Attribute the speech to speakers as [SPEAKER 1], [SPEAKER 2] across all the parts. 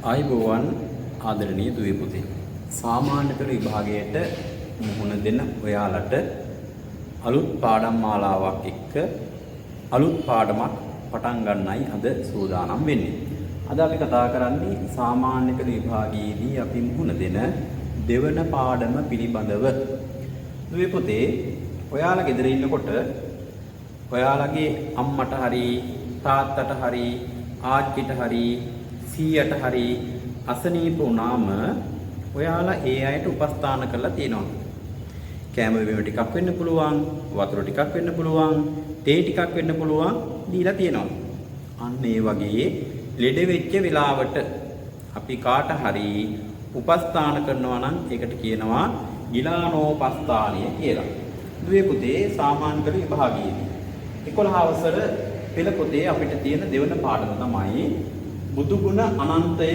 [SPEAKER 1] ආයුබෝවන් ආදරණීය දුවේ පුතේ. සාමාන්‍ය පෙළ විභාගයට මුහුණ දෙන ඔයාලට අලුත් පාඩම් මාලාවක් එක්ක අලුත් පාඩමක් පටන් ගන්නයි අද සූදානම් වෙන්නේ. අද අපි කතා කරන්නේ සාමාන්‍ය පෙළ විභාගයේදී අපි මුහුණ දෙන දෙවන පාඩම පිළිබඳව. දුවේ පුතේ, ඔයාලා ගෙදර ඉන්නකොට ඔයාලගේ අම්මට හරි තාත්තට හරි ආච්චිට හරි සීයට හරි අසනීප වුණාම ඔයාලා ඒ අයට උපස්ථාන කරලා තියෙනවා. කෑම බීම ටිකක් වෙන්න පුළුවන්, වතුර ටිකක් වෙන්න පුළුවන්, තේ ටිකක් වෙන්න පුළුවන් දීලා තියෙනවා. අන්න ඒ වගේ ලෙඩ වෙච්ච වෙලාවට අපි කාට හරි උපස්ථාන කරනවා නම් ඒකට කියනවා ගිලානෝපස්ථානය කියලා. දුවේ පුතේ, සාමාන්‍ය පෙළ විභාගයේදී 11 වසර පෙළ පොතේ අපිට තියෙන දෙවන පාඩම තමයි බුදුගුණ අනන්තය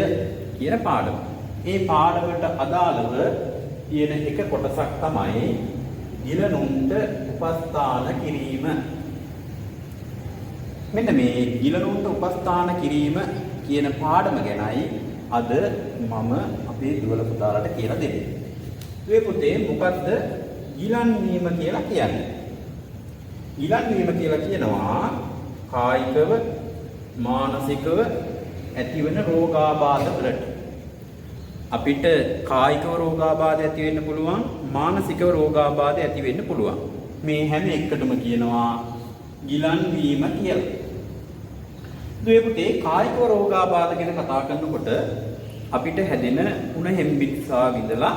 [SPEAKER 1] කියන පාඩම. ඒ පාඩමට අදාළව තියෙන එක කොටසක් තමයි ගිලනුන්ට උපස්ථාන කිරීම. මෙන්න මේ ගිලනුන්ට උපස්ථාන කිරීම කියන පාඩම ගැනයි අද මම අපේ දුවල පුතාලට කියලා දෙන්නේ. දුවේ පුතේ, මොකද්ද ගිලන් වීම කියලා කියන්නේ? ගිලන් වීම කියලා කියනවා කායිකව මානසිකව ඇතිවන රෝගාබාධ වලට. අපිට කායිකව රෝගාබාධ ඇති වෙන්න පුළුවන්, මානසිකව රෝගාබාධ ඇති වෙන්න පුළුවන්. මේ හැම එකටම කියනවා ගිලන් වීම කියලා. දුවේ පුතේ, කායිකව රෝගාබාධ ගැන කතා කරනකොට අපිට හැදෙන උණ හෙම්බිරිස්සා විඳලා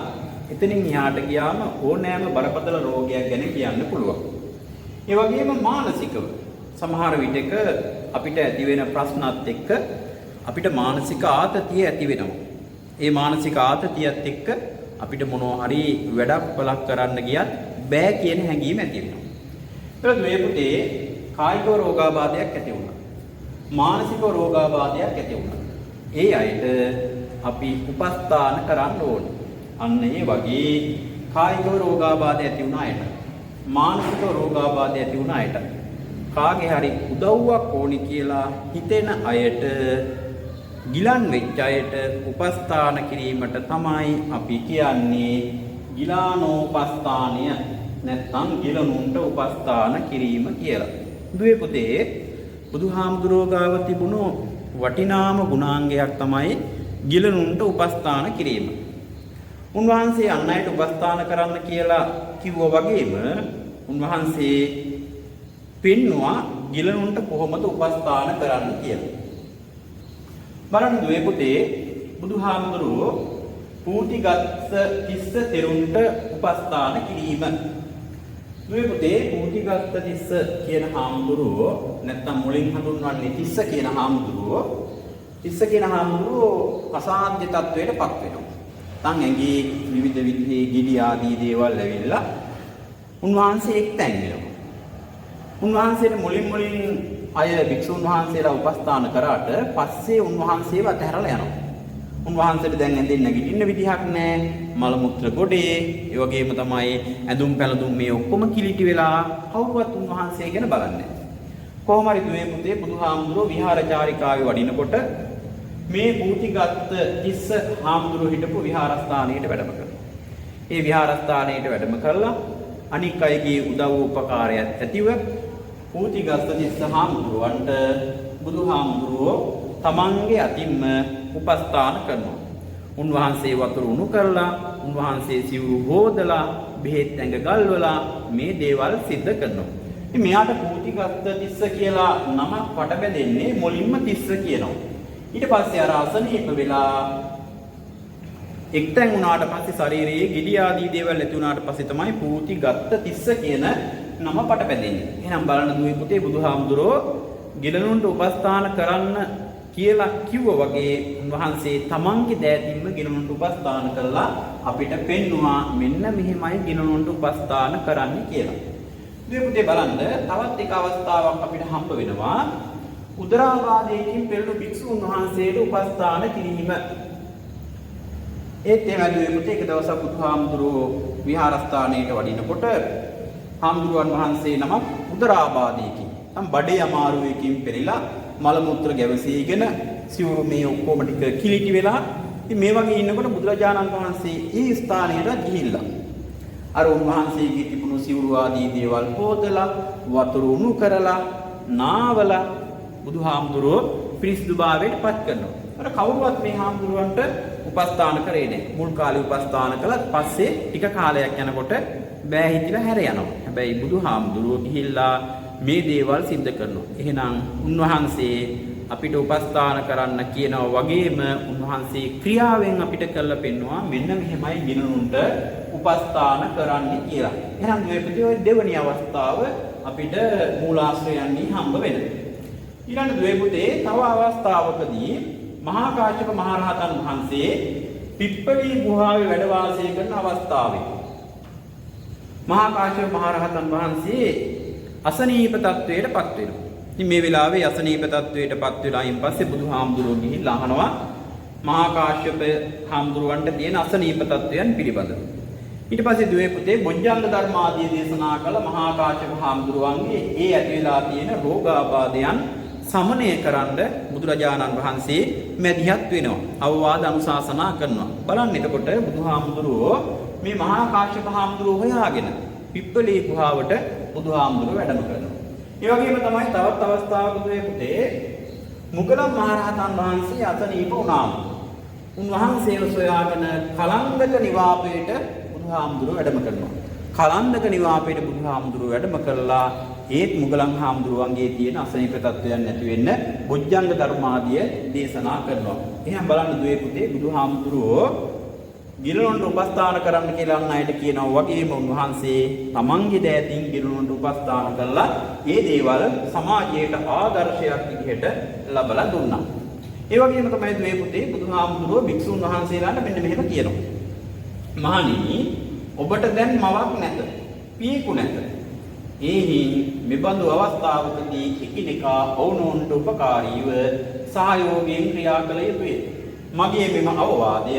[SPEAKER 1] එතනින් එහාට ගියාම ඕනෑම බරපතල රෝගයක් ගැන කියන්න පුළුවන්. ඒ වගේම මානසිකව සමහර විටක අපිට ඇති වෙන ප්‍රශ්නත් එක්ක අපිට මානසික ආතතිය ඇති වෙනවා. ඒ මානසික ආතතියත් එක්ක අපිට මොනවා හරි වැඩක් පලක් කරන්න ගියත් බෑ කියන හැඟීම ඇති වෙනවා. ඒත් මේ පුතේ, කායික රෝගාබාධයක් ඇති වුණා. මානසික රෝගාබාධයක් ඇති වුණා. ඒ අයට අපි උපස්ථාන කරන්න ඕනේ. අන්න ඒ වගේ කායික රෝගාබාධ ඇති වුණ අයට, මානසික රෝගාබාධ ඇති වුණ අයට, කාගේ හරි උදව්වක් ඕනි කියලා හිතෙන අයට, ගිලන් වෙච්ච අයට උපස්ථාන කිරීමට තමයි අපි කියන්නේ ගිලානෝපස්ථානය නැත්නම් ගිලනුන්ට උපස්ථාන කිරීම කියලා. දුවේ පුතේ, බුදුහාමුදුරුවෝ ගාව තිබුණු වටිනාම ගුණාංගයක් තමයි ගිලනුන්ට උපස්ථාන කිරීම. උන්වහන්සේ අන් අයට උපස්ථාන කරන්න කියලා කිව්වා වගේම උන්වහන්සේ පෙන්නවා ගිලනුන්ට කොහොමද උපස්ථාන කරන්න කියලා. බලන්න දුවේ පුතේ, බුදුහාමුදුරුවෝ පූතිගත්ස තිස්ස තෙරුන්ට උපස්ථාන කිරීම. දුවේ පුතේ, පූතිගත්ත තිස්ස කියන හාමුදුරුවෝ, නැත්තම් මුලින් හඳුන්වන්නේ තිස්ස කියන හාමුදුරුවෝ, තිස්ස කියන හාමුදුරුවෝ අසාධ්‍ය තත්වයට පත් වෙනවා. තන් ඇඟේ විවිධ විදිහේ ගෙඩි ආදී දේවල් ඇවිල්ලා උන්වහන්සේ එක්තැන් වෙනවා. උන්වහන්සේට මුලින් මුලින් අය භික්ෂුන් වහන්සේලා උපස්ථාන කරාට පස්සේ උන්වහන්සේව අතහැරලා යනවා. උන්වහන්සේට දැන් ඇඳෙන් නැගිටින්න විදිහක් නැහැ. මල මුත්‍ර ගොඩේ, ඒ වගේම තමයි ඇඳුම් පැළඳුම් මේ ඔක්කොම කිලිටි වෙලා කවුරුවත් උන්වහන්සේ ගැන බලන්නේ නැහැ. කොහොම හරි දුවේ පුතේ, බුදුහාමුදුරුවෝ විහාරචාරිකාවේ වඩිනකොට මේ පූතිගත්ත තිස්ස හාමුදුරුවෝ හිටපු විහාරස්ථානයට වැඩම කරනවා. ඒ විහාරස්ථානයට වැඩම කරලා අනික් අයගේ උදව් උපකාරයත් ඇතිව පූතිගත්ත තිස්ස හාමුදුරුවන්ට බුදුහාමුදුරුවෝ තමන්ගේ අතින්ම උපස්ථාන කරනවා. උන්වහන්සේ වතුර උණු කරලා, උන්වහන්සේ සිවුරු හෝදලා, බෙහෙත් ඇඟ ගල්වලා මේ දේවල් සිද්ධ කරනවා. ඉතින් මෙයාට පූතිගත්ත තිස්ස කියලා නමක් පටබැඳෙන්නේ මුලින්ම තිස්ස කියනවා. ඊට පස්සේ අර අසනීප වෙලා එක්තැන් වුණාට පස්සේ ශරීරයේ ගෙඩි ආදී දේවල් ඇති වුණාට පස්සේ තමයි පූතිගත්ත තිස්ස කියන නම පටබැඳෙන්නේ. එහෙනම් බලන්න දුවේ පුතේ, බුදුහාමුදුරෝ ගිලනුන්ට උපස්ථාන කරන්න කියලා කිව්වා වගේ උන්වහන්සේ තමන්ගේ දෑතින්ම ගිලනුන්ට උපස්ථාන කළා අපිට පෙන්නවා මෙන්න මෙහෙමයි ගිලනුන්ට උපස්ථාන කරන්න කියලා. දුවේ පුතේ, බලන්න, තවත් එක අවස්ථාවක් අපිට හම්බ වෙනවා උදරාබාධයකින් පෙළුණු භික්ෂුන් වහන්සේට උපස්ථාන කිරීම. ඒත් එහෙම දුවේ පුතේ, එක දවසක් බුදුහාමුදුරුවෝ විහාරස්ථානයට වඩිනකොට හාමුදුරුවන් වහන්සේ නමක් උදරාබාධයකින්, තම බඩේ අමාරුවකින් පෙරিলা මල මුත්‍ර ගැවසීගෙන සිවුරු මේ ඔක්කොම ටික කිලිටි වෙලා. ඉතින් මේ වගේ ඉන්නකොට බුදුරජාණන් වහන්සේ ඒ ස්ථානයට ගිහිල්ලා අර උන්වහන්සේගේ තිබුණු සිවුරු ආදී දේවල් හොදලා, වතුර උණු කරලා, නාවලා බුදුහාමුදුරුවෝ පිරිසිදුභාවයට පත් කරනවා. අර කවුරුවත් මේ හාමුදුරුවන්ට උපස්ථාන කරේ නෑ. මුල් කාලේ උපස්ථාන කළත් පස්සේ ටික කාලයක් යනකොට බෑ හිතිලා හැර යනවා. හැබැයි බුදුහාමුදුරුවෝ ගිහිල්ලා මේ දේවල් සිද්ධ කරනවා. එහෙනම් උන්වහන්සේ අපිට උපස්ථාන කරන්න කියනවා වගේම උන්වහන්සේ ක්‍රියාවෙන් අපිට කරලා පෙන්නවා මෙන්න මෙහෙමයි ගිලනුන්ට උපස්ථාන කරන්න කියලා. එහෙනම් මේ පුතේ ඔය දෙවනි අවස්ථාව අපිට මූලාශ්‍රයන්හි හම්බ වෙනවා. ඊළඟ දුවේ පුතේ තව අවස්ථාවකදී මහා කාශ්‍යප මහරහතන් වහන්සේ පිප්පලී ගුහාවේ වැඩ වාසය කරන අවස්ථාවේ මහා කාශ්‍යප මහරහතන් වහන්සේ අසනීප තත්වයට පත් වෙනවා. ඉතින් මේ වෙලාවේ අසනීප තත්වයට පත් වෙලායින් පස්සේ බුදුහාමුදුරුවෝ ගිහිල්ලා අහනවා මහා කාශ්‍යප හාමුදුරුවන්ට තියෙන අසනීප තත්වයන් පිළිබඳව. ඊට පස්සේ දුවේ පුතේ බොජ්ජංග ධර්ම ආදී දේශනා කළ මහා කාශ්‍යප හාමුදුරුවන්ගේ ඒ ඇති වෙලා තියෙන රෝගාබාධයන් සමනය කරන්න බුදුරජාණන් වහන්සේ මැදිහත් වෙනවා. අවවාද අනුශාසනා කරනවා. බලන්න එතකොට බුදුහාමුදුරුවෝ මේ මහා කාශ්‍යප හාමුදුරුවෝ හොයාගෙන පිප්පලී ගුහාවට බුදුහාමුදුරුවෝ වැඩම කරනවා. ඒ වගේම තමයි තවත් අවස්ථාවක දුවේ පුතේ මුගලන් මහරහතන් වහන්සේ අසනීප වුණාම උන්වහන්සේව සොයාගෙන කලන්දක නිවාපයට බුදුහාමුදුරුවෝ වැඩම කරනවා. කලන්දක නිවාපයට බුදුහාමුදුරුවෝ වැඩම කළා. ඒත් මුගලන් හාමුදුරුවන්ගේ තියෙන අසනීප තත්වයන් නැති වෙන්න බොජ්ජංග ධර්මාදිය දේශනා කරනවා. එහෙනම් බලන්න දුවේ පුතේ බුදුහාමුදුරුවෝ ගිලනුන්ට උපස්ථාන කරන්න කියලා අන් අයට කියනවා වගේම උන්වහන්සේ තමන්ගේ දෑතින් ගිලනුන්ට උපස්ථාන කළා. ඒ දේවල් සමාජයට ආදර්ශයක් විදිහට ලබලා දුන්නා. ඒ වගේම තමයි දුවේ පුතේ බුදුහාමුදුරුවෝ භික්ෂුන් වහන්සේලාට මෙන්න මෙහෙම කියනවා. මහණෙනි, ඔබට දැන් මවක් නැත, පියෙකු නැත. එහි මෙබඳු අවස්ථාවකදී එකිනෙකා ඔවුනොවුන්ට උපකාරීව සහයෝගයෙන් ක්‍රියා කළ යුතුය. මගේ මෙම අවවාදය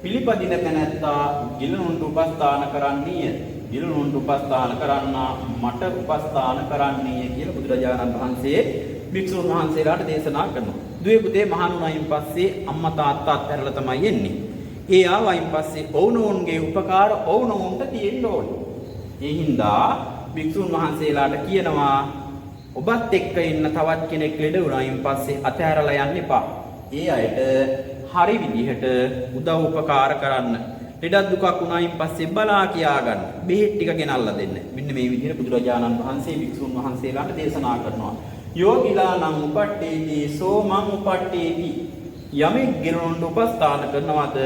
[SPEAKER 1] පිළිපදින තැනැත්තා ගිලනුන්ට උපස්ථාන කරන්නීය. ගිලනුන්ට උපස්ථාන කරන්නා මට උපස්ථාන කරන්නීය කියලා බුදුරජාණන් වහන්සේ භික්ෂුන් වහන්සේලාට දේශනා කරනවා. දුවේ පුතේ මහණුණයින් පස්සේ අම්මා තාත්තා අත්හැරලා තමයි එන්නේ. ඒ ආවයින් පස්සේ ඔවුනොවුන්ගේ උපකාර ඔවුනොවුන්ට තියෙන්න ඕනේ. ඒ හින්දා භික්ෂුන් වහන්සේලාට කියනවා ඔබත් එක්ක ඉන්න තවත් කෙනෙක් ලෙඩ වුණායින් පස්සේ අතහැරලා යන්න එපා. ඒ අයට හරි විදිහට උදව් උපකාර කරන්න. ලෙඩක් දුකක් වුණායින් පස්සේ බලා කියා ගන්න. බෙහෙත් ටික ගෙනල්ලා දෙන්න. මෙන්න මේ විදිහට බුදුරජාණන් වහන්සේ භික්ෂුන් වහන්සේලාට දේශනා කරනවා. යෝගිලානං උපට්ඨේති සෝමං උපට්ඨේති. යමෙක් ගිලනුන්ට උපස්ථාන කරනවද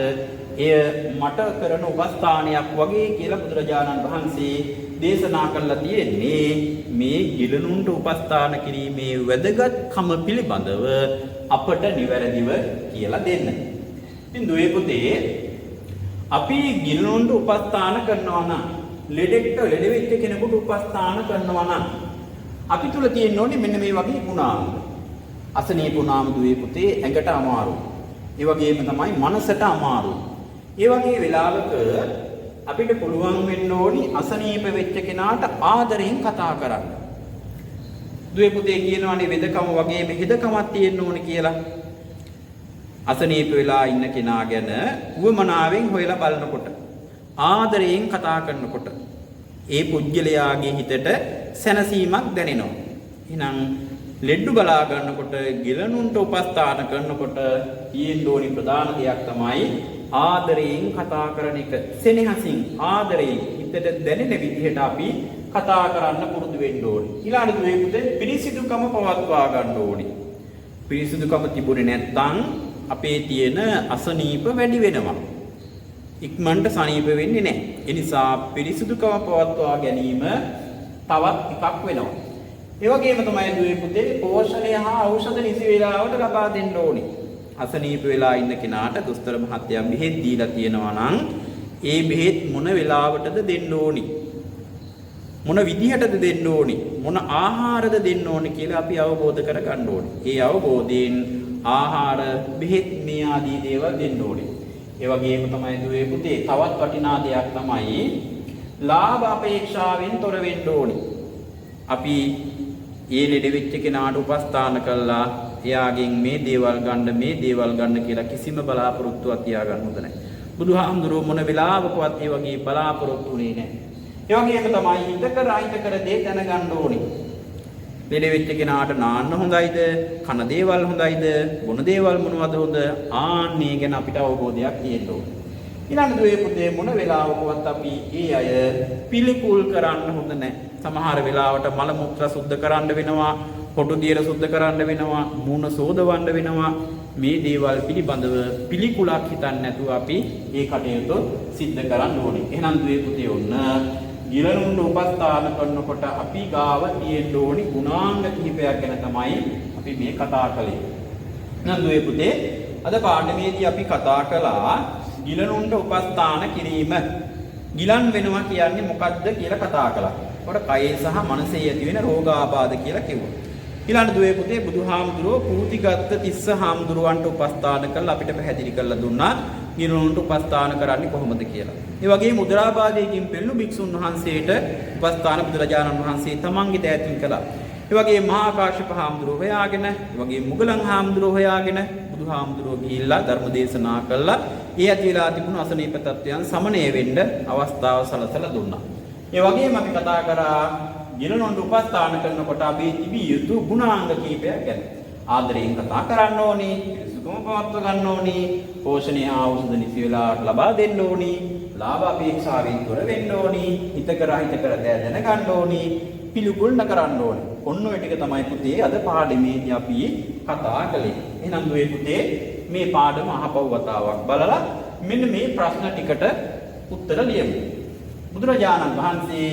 [SPEAKER 1] එය මට කරන උපස්ථානයක් වගේ කියලා බුදුරජාණන් වහන්සේ දේශනා කරලා තියෙන්නේ මේ ගිලනුන්ට උපස්ථාන කිරීමේ වැදගත්කම පිළිබඳව අපට නිවැරදිව කියලා දෙන්න. ඉතින් දුවේ පුතේ අපි ගිලනුන්ට උපස්ථාන කරනවා නම්, ලෙඩෙක්ට ලෙඩ වෙච්ච කෙනෙකුට උපස්ථාන කරනවා නම් අපි තුල තියෙන්න ඕනේ මෙන්න මේ වගේ ගුණාංග. අසනීප වුණාම දුවේ පුතේ ඇඟට අමාරු. ඒ වගේම තමයි මනසට අමාරු. ඒ වගේ වෙලාවක අපිට පුළුවන් වෙන්න ඕනි අසනීප වෙච්ච කෙනාට ආදරයෙන් කතා කරන්න. දුවේ පුතේ කියනවානේ වෙදකම වගේම හිදකමක් තියෙන්න ඕනි කියලා. අසනීප වෙලා ඉන්න කෙනා ගැන උවමනාවෙන් හොයලා බලනකොට, ආදරයෙන් කතා කරනකොට ඒ පුජ්‍යලයාගේ හිතට සැනසීමක් දැනෙනවා. එහෙනම් ලෙඩ්ඩු බලා ගන්නකොට, ගිලනුන්ට උපස්ථාන කරනකොට තියෙන්න ඕනි ප්‍රධාන දෙයක් තමයි ආදරයෙන් කතා කරන එක. සෙනෙහසින් ආදරයෙන් හිතට දැනෙන විදිහට අපි කතා කරන්න පුරුදු වෙන්න ඕනි. ඊළඟට දුවේ පුතේ පිරිසිදුකම පවත්වා ගන්න ඕනි. පිරිසිදුකම තිබුණේ නැත්නම් අපේ තියෙන අසනීප වැඩි වෙනවා. ඉක්මනට සනීප වෙන්නේ නැහැ. ඒ නිසා පිරිසිදුකම පවත්වා ගැනීම තවත් එකක් වෙනවා. ඒ වගේම තමයි දුවේ පුතේ පෝෂණය හා ඖෂධ නිසි වේලාවට ලබා දෙන්න ඕනි. අසනීප වෙලා ඉන්න කෙනාට දොස්තර මහත්තයා බෙහෙත් දීලා තියෙනවා නම් ඒ බෙහෙත් මොන වෙලාවටද දෙන්න ඕනි, මොන විදිහටද දෙන්න ඕනි, මොන ආහාරද දෙන්න ඕනි කියලා අපි අවබෝධ කරගන්න ඕනි. ඒ අවබෝධයෙන් ආහාර, බෙහෙත් මේ ආදී දේවල් දෙන්න ඕනි. ඒ වගේම තමයි දුවේ පුතේ තවත් වටිනා දෙයක් තමයි ලාභ අපේක්ෂාවෙන් තොර වෙන්න ඕනි. අපි ඒ ලෙඩ වෙච්ච කෙනාට උපස්ථාන කළා එයාගෙන් මේ දේවල් ගන්න මේ දේවල් ගන්න කියලා කිසිම බලාපොරොත්තුවක් තියාගන්න හොඳ නැහැ. බුදුහාමුදුරුවෝ මොන වෙලාවකවත් ඒ වගේ බලාපොරොත්තු වෙන්නේ නැහැ. ඒ වගේම තමයි හිතකර අහිතකර දේ දැනගන්න ඕනේ. ලෙඩ වෙච්ච කෙනාට නාන්න හොඳයිද, කන දේවල් හොඳයිද, බොන දේවල් මොනවද හොඳ, ආන්නේ ගැන අපිට අවබෝධයක් තියෙන්න ඕනේ. ඊළඟ දුවේ පුතේ මොන වෙලාවකවත් අපි ඒ අය පිළිකුල් කරන්න හොඳ නැහැ. සමහර වෙලාවට මල මුත්‍රා සුද්ධ කරන්න වෙනවා, හොටු දියර සුද්ධ කරන්න වෙනවා, මූණ සෝදවන්න වෙනවා. මේ දේවල් පිළිබඳව පිළිකුලක් හිතන්නේ නැතුව අපි ඒ කටයුතු සිද්ධ කරන්න ඕනේ. එහෙනම් දුවේ පුතේ ඔන්න ගිලනුන්ට උපස්ථාන කරනකොට අපි ගාව තියෙන්න ඕනි ගුණාංග කිහිපයක් ගැන තමයි අපි මේ කතා කළේ. එහෙනම් දුවේ පුතේ අද පාඩමේදී අපි කතා කළා ගිලනුන්ට උපස්ථාන කිරීම. ගිලන් වෙනවා කියන්නේ මොකද්ද කියලා කතා කළා. ඒකට කයේ සහ මනසේ ඇති වෙන රෝගාබාධ කියලා කිව්වා. ඊළඟ දුවේ පුතේ බුදුහාමුදුරුවෝ පූතිගත්ත තිස්ස හාමුදුරුවන්ට උපස්ථාන කරලා අපිට පැහැදිලි කරලා දුන්නා ගිලනුන්ට උපස්ථාන කරන්නේ කොහොමද කියලා. ඒ වගේම උදරාබාධයකින් පෙළුණු භික්ෂුන් වහන්සේට උපස්ථාන බුදුරජාණන් වහන්සේ තමන්ගේ දෑතින් කළා. ඒ වගේම මහා කාශ්‍යප හාමුදුරුවෝ හොයාගෙන, ඒ වගේම මුගලන් හාමුදුරුවෝ හොයාගෙන බුදුහාමුදුරුවෝ ගිහිල්ලා ධර්ම දේශනා කළා. ඒ ඇති වෙලා තිබුණු අසනීප තත්ත්වයන් සමනය වෙන්න අවස්ථාව සලසලා දුන්නා. ඒ වගේම අපි කතා කරා ගිලනුන්ට උපස්ථාන කරනකොට අපි තිබිය යුතු ගුණාංග කීපයක් ගැන. ආදරයෙන් කතා කරන්න ඕනි, පිරිසුදුකම පවත්ව ගන්න ඕනි, පෝෂණය ඖෂධ නිසි වෙලාවට ලබා දෙන්න ඕනි, ලාභ අපේක්ෂාවෙන් තොර වෙන්න ඕනි, හිතකර අහිතකර දෑ දැනගන්න ඕනි, පිළිකුල් නොකරන්න ඕනි. ඔන්න ඔය ටික තමයි පුතේ අද පාඩමේදී අපි කතා කළේ. එහෙනම් දුවේ පුතේ මේ පාඩම අහපව් වතාවක් බලලා මෙන්න මේ ප්‍රශ්න ටිකට උත්තර ලියමු. බුදුරජාණන් වහන්සේ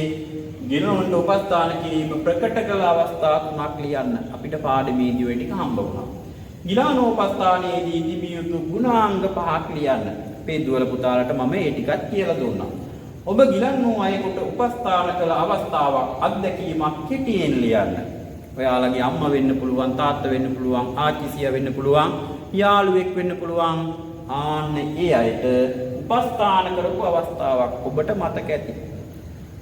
[SPEAKER 1] ගිලනුන්ට උපස්ථාන කිරීම ප්‍රකට කළ අවස්ථා තුනක් ලියන්න. අපිට පාඩමේදී ඔය ටික හම්බ වුණා. ගිලානෝපස්ථානයේදී තිබිය යුතු ගුණාංග පහක් ලියන්න. අපේ දුවල පුතාලට මම ඒ ටිකත් කියලා දුන්නා. ඔබ ගිලන් වූ අයෙකුට උපස්ථාන කළ අවස්ථාවක් අත්දැකීමක් කෙටියෙන් ලියන්න. ඔයාලගේ අම්මා වෙන්න පුළුවන්, තාත්තා වෙන්න පුළුවන්, ආච්චි සීයා වෙන්න පුළුවන්, යාළුවෙක් වෙන්න පුළුවන්. ආන්න ඒ අයට උපස්ථාන කරපු අවස්ථාවක් ඔබට මතක ඇති.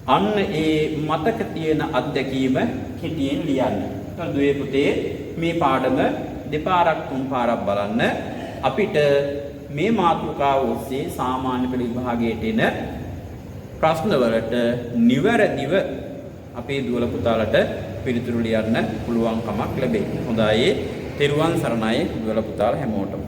[SPEAKER 1] අන්න ඒ මතක තියෙන අත්දැකීම කෙටියෙන් ලියන්න. එතකොට දුවේ පුතේ මේ පාඩම දෙපාරක් තුන් පාරක් බලන්න. අපිට මේ මාතෘකාව ඔස්සේ සාමාන්‍ය පෙළ විභාගයට එන ප්‍රශ්නවලට නිවැරදිව අපේ දුවල පුතාලට පිළිතුරු ලියන්න පුළුවන්කමක් ලැබෙයි. හොඳයි. තෙරුවන් සරණයි දුවල පුතාලා හැමෝටම.